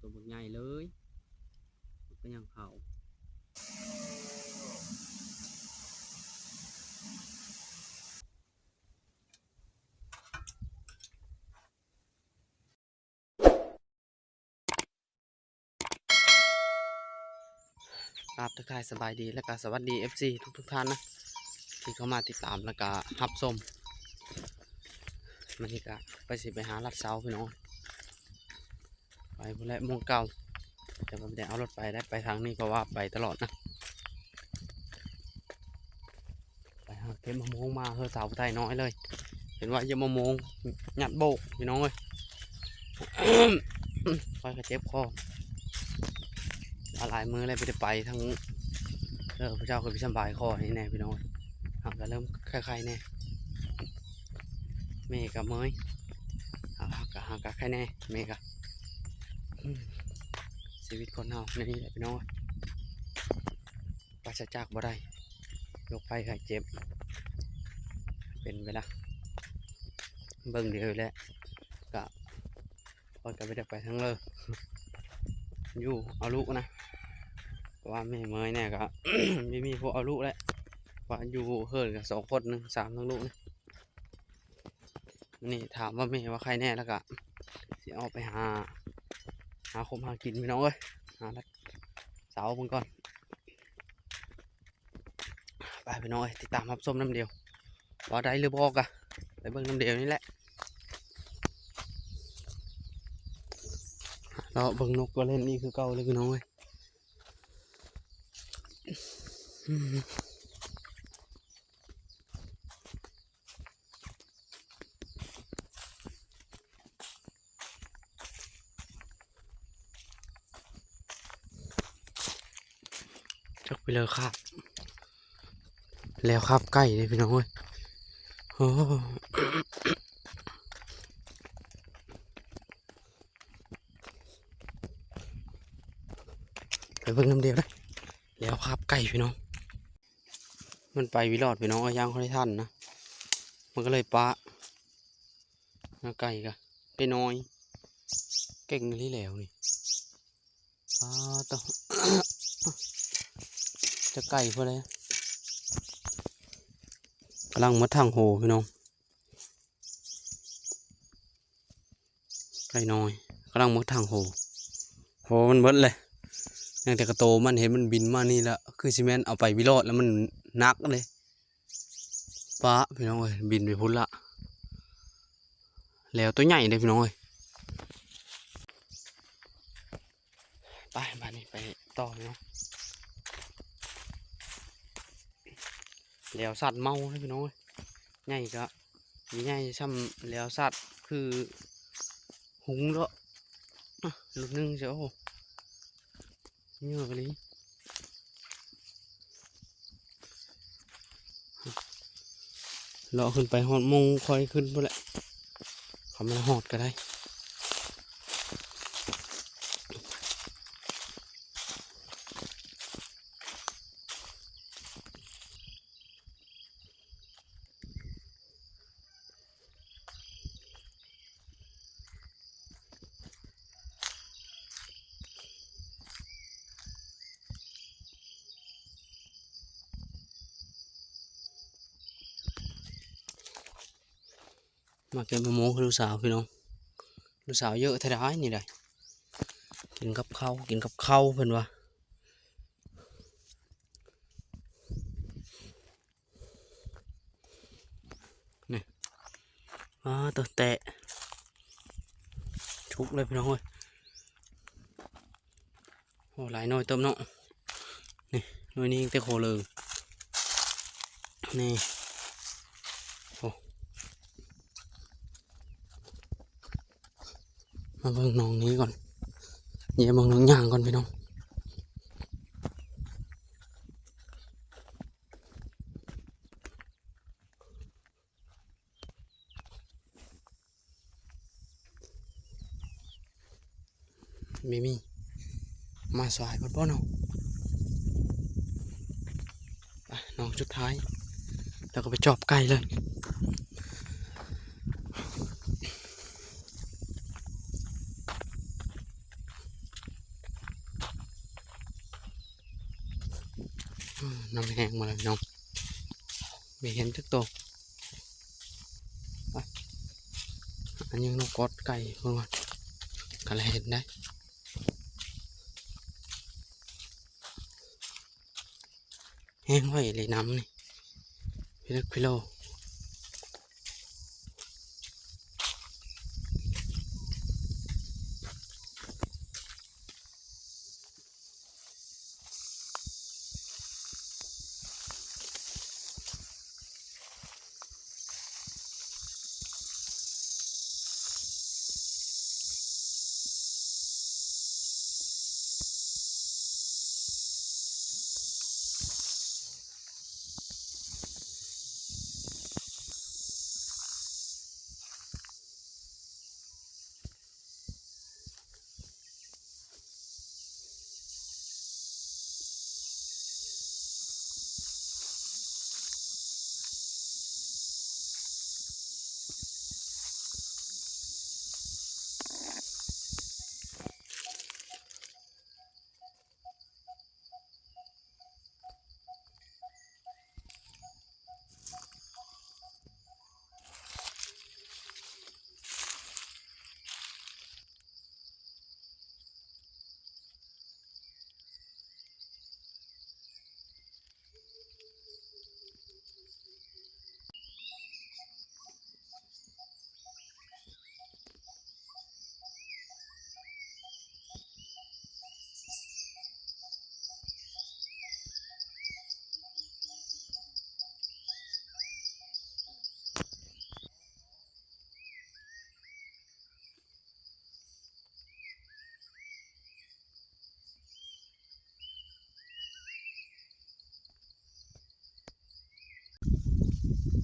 ຕົວບັກໃຫຍ່ເລີຍ ມັນກໍຍັງເຂົາ. ກາບທັກທາຍສະບາຍດີ ແລະກະສະຫວັດດີເອັຟຊີທຸກໆທ່ານນະ ທີ່ເຂົ້າມາຕິດຕາມ ແລະກະຮັບຊົມ. ມື້ນີ້ກະໄປ ຊິໄປຫາລັດເສົາພີ່ນ້ອງ ໄປພຸ້ນແຫຼະ ໝ່ອງເກົ່າ ແຕ່ວ່າບໍ່ໄດ້ເອົາລົດໄປໄດ້ ໄປທາງນີ້ ເພາະວ່າໄປຕະຫຼອດນະ. ໄປຫາເກັບໝາກໂມງມາເຮີເສົາໄທນ້ອຍເລີຍ ເຫັນວ່າຢຽບໝາກໂມງຍັດໂບກພີ່ນ້ອງເອີຍ. ຂ້ອຍກໍເຈັບຄໍ ຫຼາຍມື້ແລ້ວບໍ່ໄດ້ໄປທາງເດີ ພະເຈົ້າກໍໄປສຳບາຍຄໍໃຫ້ແດ່ພີ່ນ້ອງເອີຍ. ຫາກກໍເລີ່ມໄຄໆແດ່ ແມ່ກໍເມື່ອຍ ຫາກກໍ ຫາກກໍໄຄແດ່ ແມ່ກໍ ອືມ ຊີວິດຄົນເຮົາແນວນີ້ແຫຼະພີ່ນ້ອງເອີຍ. ປາສະຈາກບໍ່ໄດ້ ໂລກໄພໄຂ້ເຈັບ ເປັນໄປລະ ເບິ່ງດຽວແຫຼະ ກະ ຂ້ອຍກະບໍ່ໄດ້ໄປທາງເລີ ຢູ່ເອົາລູກນະ ເພາະວ່າແມ່ເມື່ອຍແດ່ ກະ ມີ ມີຜູ້ເອົາລູກແຫຼະ ວ່າຢູ່ເຮືອນກະສອງຄົນ ໜຶ່ງ ສາມ ທັງລູກນະ. ມື້ນີ້ຖາມວ່າແມ່ວ່າໄຄແດ່ ແລ້ວກະຊິອອກໄປຫາ ຫາຄົບຫາກິນພີ່ນ້ອງເອີຍ ຫາລັດເສົາເບິ່ງກ່ອນ. ໄປພີ່ນ້ອງເອີຍ ຕິດຕາມຮັບຊົມນຳດຽວ ວ່າໄດ້ຫຼືບໍ່ກະໄປເບິ່ງນຳດຽວນີ້ແຫຼະ. ເລາະເບິ່ງນົກກໍເຫຼັ້ນອີກຄືເກົ່າເລີຍພີ່ນ້ອງເອີຍ. ຈັກໄປເລີຄາບ ແລ້ວຄາບໄກ່ເດ້ພີ່ນ້ອງເອີຍ. ໂອ້ ໄປເບິ່ງນຳດຽວເດີ ແລ້ວຄາບໄກ່ພີ່ນ້ອງ. ມັນໄປບໍ່ລອດພີ່ນ້ອງເອີຍ ຍ່າງບໍ່ໄດ້ທັນນະ ມັນກໍເລີຍປະ. ນາໄກ່ກະໄກ່ນ້ອຍ ເກັ່ງອີ່ຫຼີແລ້ວນີ້ ປາດໂທ້ ຈັກໄກ່ພຸ້ນແຫຼະ ກຳລັງໝົດຖັງໂຫພີ່ນ້ອງ. ໄກ່ນ້ອຍກຳລັງໝົດຖັງໂຫ ໂຫມັນເບິດເລີຍ ຍັງແຕ່ກະໂຕມັນ ເຫັນມັນບິນມານີ້ລະ ຄືຊິແມ່ນເອົາໄປບໍ່ລອດລະ ມັນໜັກເດ້. ປະພີ່ນ້ອງເອີຍ ບິນໄປພຸ້ນລະ ແລ້ວໂຕໃຫຍ່ເດ້ພີ່ນ້ອງເອີຍ. ໄປ ບາດນີ້ໄປຕໍ່ເນາະ ແລ້ວສັດເມົາເດ້ພີ່ນ້ອງເອີຍ. ໃຫຍ່ກະມີໃຫຍ່ຊ່ຳແລ້ວສັດຄືຮຸງເນາະ ລຸ້ນໜຶ່ງເຈົ້າ ເຍອະອີ່ຫຼີ. ເລາະຂຶ້ນໄປຮອດໝ່ອງຂ້ອຍຂຶ້ນພຸ້ນແຫຼະ ຄັນມັນຮອດກະໄດ້. ມາເກັບໝາກໂມງຄືລູກສາວພີ່ນ້ອງ ລູກສາວເຍອະແທ້ດາຍນີ້ໄດ໋ ກິນກັບເຂົ້າ ກິນກັບເຂົ້າເພິ່ນວ່າ. ນີ້ ອ້າ ໂຕແຕະ ທຸກເລີຍພີ່ນ້ອງເອີຍ. ໂອ້ ຫຼາຍໜ່ວຍເຕີບເນາະ ນີ້ໜ່ວຍນີ້ແຕ່ໂຄເລີງ ນີ້ ໂອ້. ມາເບິ່ງໜອງນີ້ກ່ອນ ເຢ້ຍມເບິ່ງໜອງຍ່າງກ່ອນພີ່ນ້ອງ. ມີ ມີ ມາສາຍເພິ່ນບໍ່ເນາະ. ໄປ ໜອງສຸດທ້າຍ ແລ້ວກໍໄປຈອບໄກ່ເລີຍ. ນ້ຳແຫ້ງໝົດແລ້ວພີ່ນ້ອງ ບໍ່ເຫັນຈັກໂຕ. ໄປ ອັນນີ້ນົກກົດໄກ່ເພິ່ນວ່າ ກະລະເຫັນໄດ໋. ແຮງໄວອີ່ຫຼີນ້ຳນີ້ ພິລຶກພິໂລ.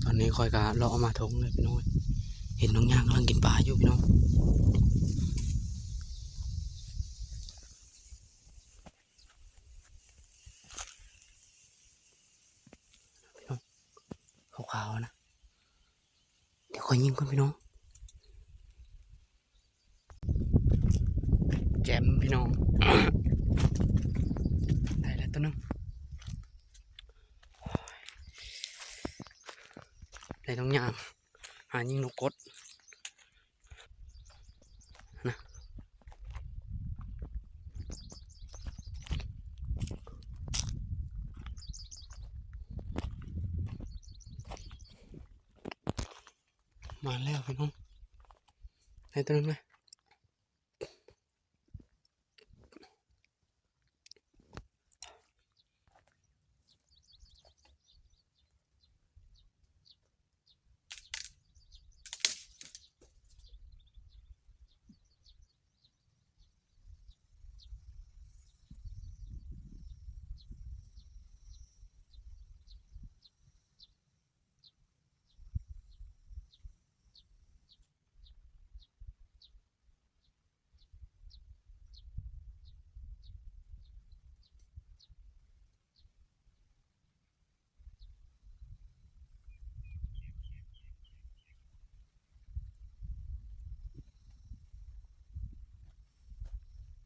ຕອນນີ້ຂ້ອຍກະເລາະມາທົ່ງເລີຍພີ່ນ້ອງ ເຫັນນ້ອງຍ່າງກຳລັງກິນປາຢູ່ພີ່ນ້ອງ. ພີ່ນ້ອງ ຂາວໆນະ ດຽວຂ້ອຍຍິງກ່ອນພີ່ນ້ອງ. ແຈ່ມພີ່ນ້ອງ ໄດ້ແລ້ວໂຕໜຶ່ງ ໄດ້ນ້ອງຍ່າງ ຫາຍິງນົກກົດນະ. ມາແລ້ວພີ່ນ້ອງ ໄດ້ໂຕໜຶ່ງແລ້ວ.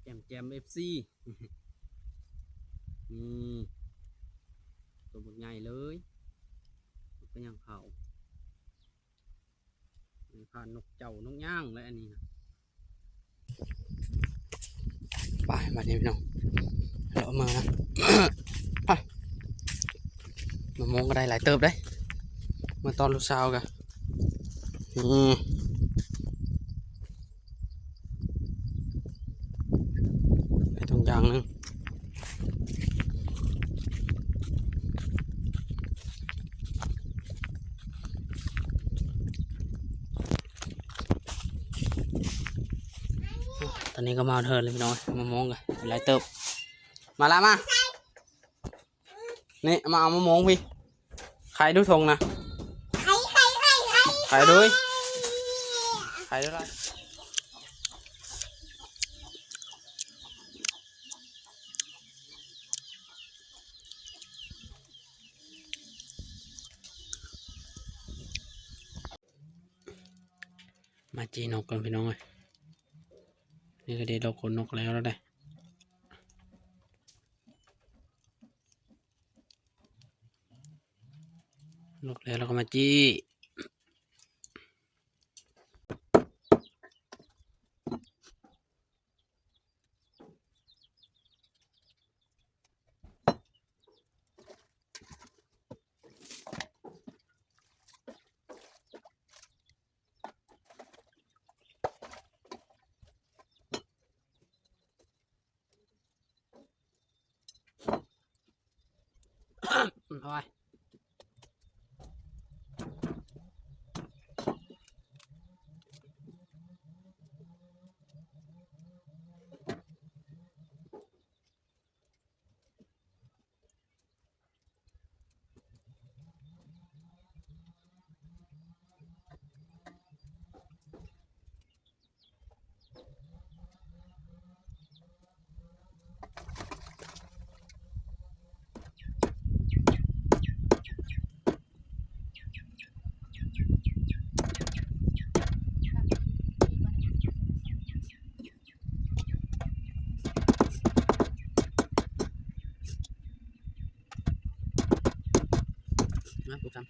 ແຈ່ມໆ ເອັຟຊີ ນີ້ ໂຕບັກໃຫຍ່ເລີຍ ມັນກໍຍັງເຂົາ ນີ້ພານົກເຈົ້ານົກຍ່າງແຫຼະອັນນີ້ນະ. ໄປ ບາດນີ້ພີ່ນ້ອງ ເລາະມານະ ໄປ ມະມ່ວງກໍໄດ້ຫຼາຍເຕີບເດ້ ເມື່ອຕອນລູກສາວກະ ອືມ ໄປທົ່ງຢ່າງໜຶ່ງ. ຕອນນີ້ກໍມາຮອດເຮືອນແລ້ວພີ່ນ້ອງ ມະມ່ວງກໍຫຼາຍເຕີບ ມາລະມາ. ນີ້ ມາເອົາມະມ່ວງພີ້ ຂາຍດູຖົງນະ ຂາຍດູ ຂາຍດູລະ. ມາຈີ່ນົກກ່ອນພີ່ນ້ອງເອີຍ ນີ້ກໍໄດ້ດອກຂົນນົກແລ້ວແລ້ວເດ້. ລວກແລ້ວ ແລ້ວກໍມາຈີ້. ເອົາໄວ້. ມາ ປູກຊ້ຳ.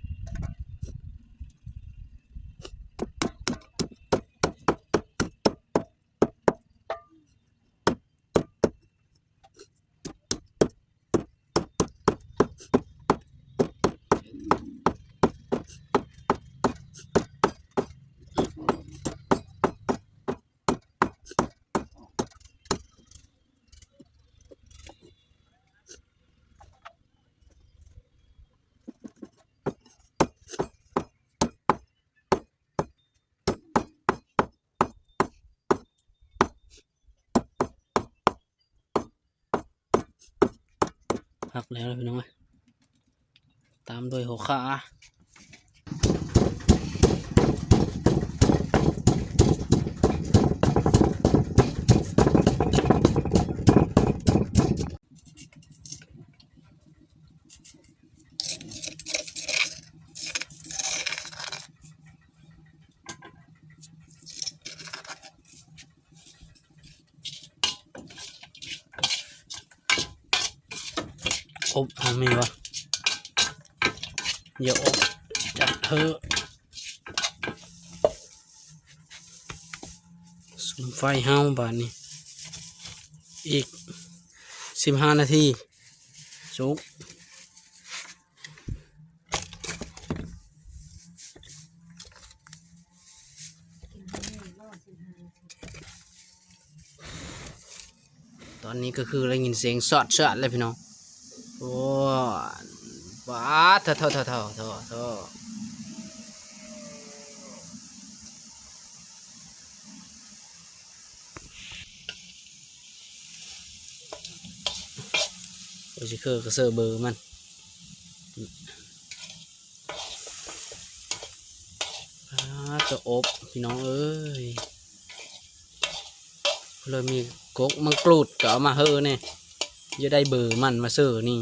ພັກແລ້ວພີ່ນ້ອງເອີຍ ຕາມດ້ວຍຫົວຂາ. ອົບເຮົາມີວະ? ຢ່າອົບ ຈັດເຖາະ. ສຸມໄຟເຮົາບາດນີ້ ອີກສິບຫ້ານາທີ ສຸກ. ຕອນນີ້ກໍຄືໄດ້ຍິນສຽງຊອດຊາດແລ້ວພີ່ນ້ອງ. ໂອ້ ປາດ ໂທ້ ໂອ້ຍ ຊິຄືກະເຊີເບີມັນ. ອາ ໂຕອົບ ພີ່ນ້ອງເອີຍ ເລີຍມີກົກມັງກຣູດກໍເອົາມາເຮີແດ່ ຢ່າໄດ້ເບີມັນມາເຊີນີ້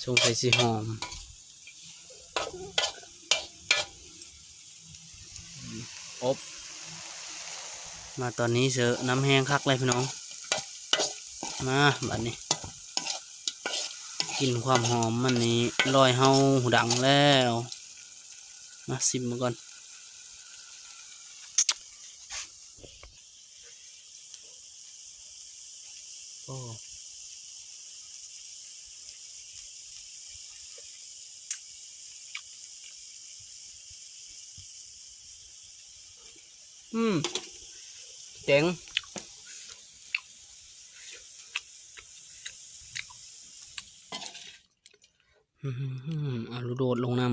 ສົງໄສຊິຫອມ. ອົບ ມາຕອນນີ້ເຊີ ນ້ຳແຫ້ງຄັກເລີຍພີ່ນ້ອງ. ມາບາດນີ້ ກິ່ນຄວາມຫອມມັນນີ້ລອຍເຮົາຫູດັງແລ້ວ. ມາຊິມເບິ່ງກ່ອນ. ໂອ້ ອືມ ເຈັງ. ອືມ ເອົາລູກໂດດລົງນຳ.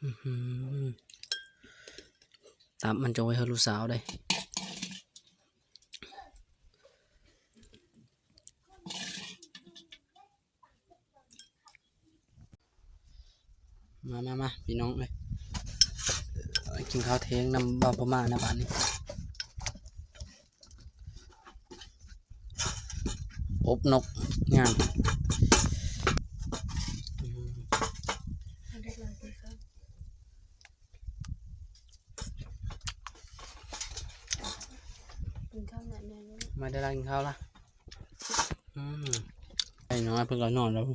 ອືມ ຕັບມັນຈະໄວ້ໃຫ້ລູກສາວເດ້. ມາ ມາ ມາ ພີ່ນ້ອງເອີຍ ກິນເຂົ້າທ່ຽງນຳບ່າວພະມ້ານະບາດນີ້. ອົບນົກຍ່າງ. ມາເດີ ກິນເຂົ້າລະ. ອືມ ໄອ້ນ້ອຍເພິ່ນກໍນອນແລ້ວ.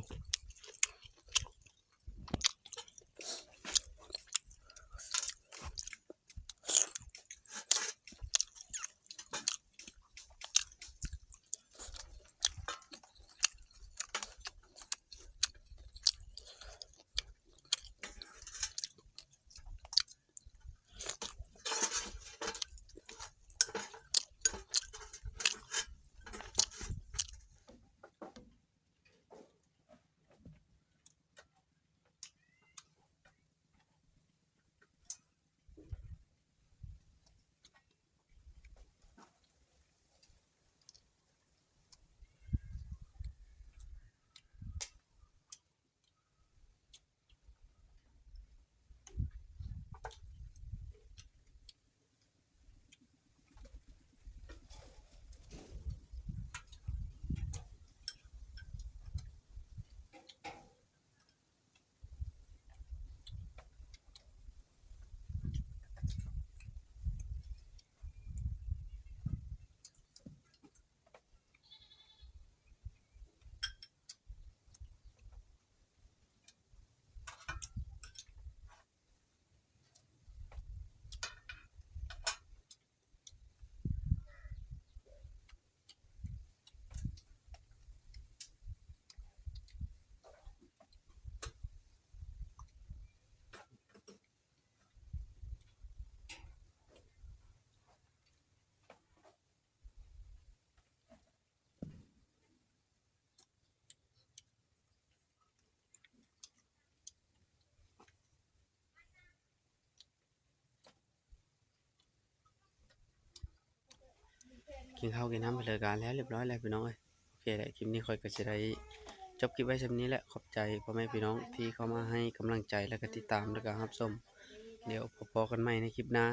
ກິນເຂົ້າກິນນ້ຳເລີການແລ້ວ ຮຽບຮ້ອຍແລ້ວພີ່ນ້ອງເອີຍ. ໂອເຄແຫຼະ ຄລິບນີ້ຂ້ອຍກໍຊິໄດ້ຈົບຄລິບໄວ້ຊ່ຳນີ້ແຫຼະ. ຂອບໃຈພໍ່ແມ່ພີ່ນ້ອງທີ່ເຂົ້າມາໃຫ້ກຳລັງໃຈ ແລະກະຕິດຕາມ ແລະກະຮັບຊົມ. ດຽວພໍ້ກັນໃໝ່ໃນຄລິບໜ້າ.